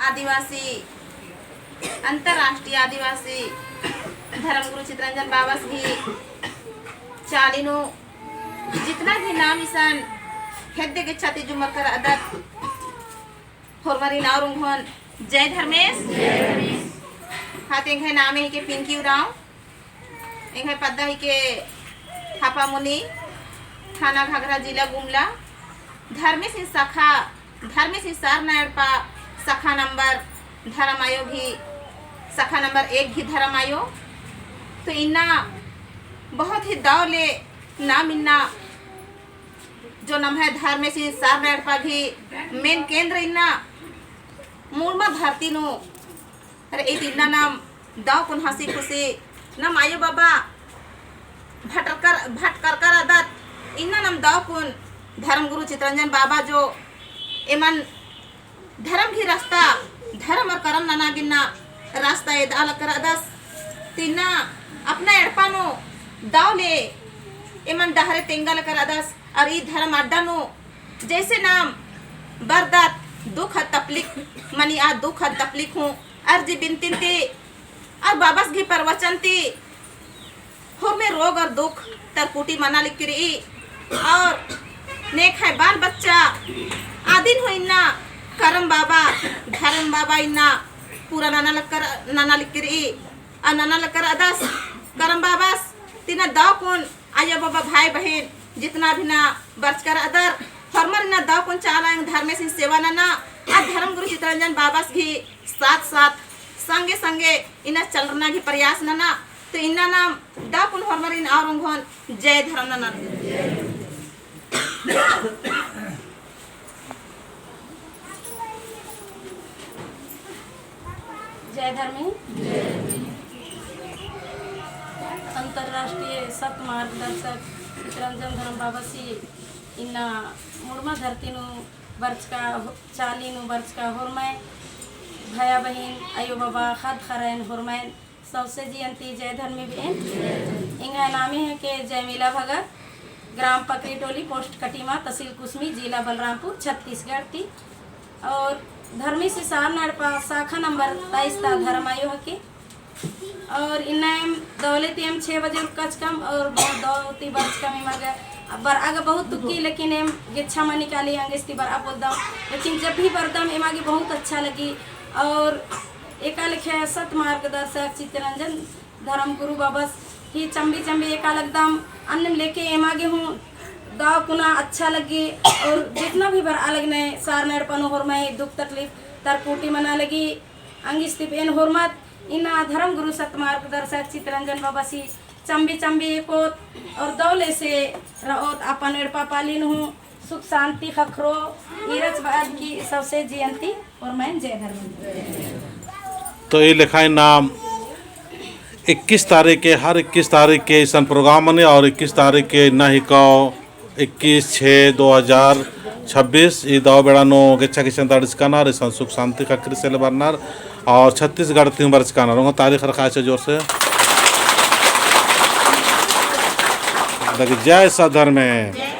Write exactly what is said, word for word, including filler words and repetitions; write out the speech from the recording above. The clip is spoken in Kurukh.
आदिवासी, अंतर्राष्ट्रीय आदिवासी धर्मगुरु चितरंजन बाबस गही चाली नू जितना भी नाम इसन हेद्दे गेच्छा ती जुम्मर करअदत, होरमारिन और उंगोन जय धर्मेस। हाँ, एंग्है नामे हिके पिंकी उराँव। एंग्है पद्दा हिके हापामुनी, थाना घाघरा, जिला गुमला। धर्मेसिन शाखा, धर्मेसिन सरना एड़पा शाखा नंबर धर्म आयो गही, शाखा नंबर एक गही धर्म आयो। तो इन्ना बहुत ही दव ले नाम इन्ना जो नम्है धर्मेसिन सरना एड़पा गही main केंद्र इन्ना मुड़मा धरती नू अरे ईद इन्ना नाम दव कुन हँसी खुशी नाम आयो बाबा भटकर, भटकर करअदत, इन्ना नाम दव कुन धर्मगुरु चितरंजन बाबा जो एमन धर्म गही रास्ता, धर्म और करम नना गे इन्ना रास्ता एदआ लग करअदस, तिन्ना अपना एड़पा नू दव ले एमन डहरे तेंगा लग करअदस, और ई धर्म अड्डा नू जैसे नाम बरदत दुख तकलीफ मनी आ दुख तकलीफ हूँ अर्जी बिनतिन ती और बाबस गही प्रवचन ती होरमर रोग और दुख तरकुटी मना लिक्की रई और नेखय बाल बच्चा आदिन हूँ इन्ना करम बाबा धर्म बाबा इन्ना पूरा नना लक्कर नना लिक्की रई और नना लक्कर अदस करम बाबस तिन्ना दव कुन आयो बाबा, भाई बहिन, जितना भी ना बरचकर अदर, होरमर इन्ना दव कुन चाला एंग धर्मेसिन सेवा नना, आ धर्म गुरु चितरंजन बाबस गही साथ साथ, संगे संगे इन्ना चलरना गही प्रयास नना, तो इन्ना नाम दव कुन होरमर इन्ना और उंगोन जय धर्म नना। जय धर्मी। अंतर्राष्ट्रीय सत मार्गदर्शक चितरंजन धर्म बाबासी इन्ना मुड़मा धरती नू बरचका हो-, चाली नू बरचका होरमय भया बहिन, अयो बाबा, खद्द खरैन होरमय सौंसे जियन ती जय धर्मी बहिन। एंग्है नामे हिके जयमिला भगत, ग्राम पकरी टोली, पोस्ट कटिमा, तहसील कुसमी, जिला बलरामपुर, छत्तीसगढ़ ती। और धर्मेसी सरना एड़पा शाखा नंबर तेईस ता धर्म आयो हिके। और इन्ना एम दव ले ती एम छः बजे उरकचकम और बहुत दव ती बरचकम एमा गे। अब्बर आगे बहुत तुक्की, लेकिन एम गेच्छा मनी काली अंगेस ती बरआ पोलदम। लेकिन जब भी बरदम एमा गे बहुत अच्छा लगी। और एका लेखे सत मार्गदर्शक चितरंजन धर्म गुरु बाबस ही चम्बी चम्बी एका लगदम अन्नेम लेके एमा गे हूँ दव कुना अच्छा लगी। और जितना भी बरआ लगनय सरना एड़पा नू होरमय दुख तकलीफ तरकुटी मना लगी। अंगिस ती बअन होरमत इन्ना धर्म गुरु सत मार्गदर्शक चितरंजन बाबासी चम्बी चम्बी एकोत और दव ले से रओत अपन एड़पा पाली नू हूँ सुख शांति ख़क्खरो, ईरच बअद की सौंसे जियन ती होरमय जय धर्म। तो ई लेखाई नाम इक्कीस तारीख के, हर इक्कीस तारीख के इसन program मनी और इक्कीस तारीख के इन्ना हिके इक्कीस छः दो हज़ार छब्बीस, ई दव बेड़ा नू गेच्छा किसन दाड़िस कानर, इसन सुख शांति ख़क्खरी से ले बरनर और छत्तीसगढ़ ती हूँ बरचका कानर। उंगा ताली ख़रख़ा अच्छा जोर से। जय सत धर्मे।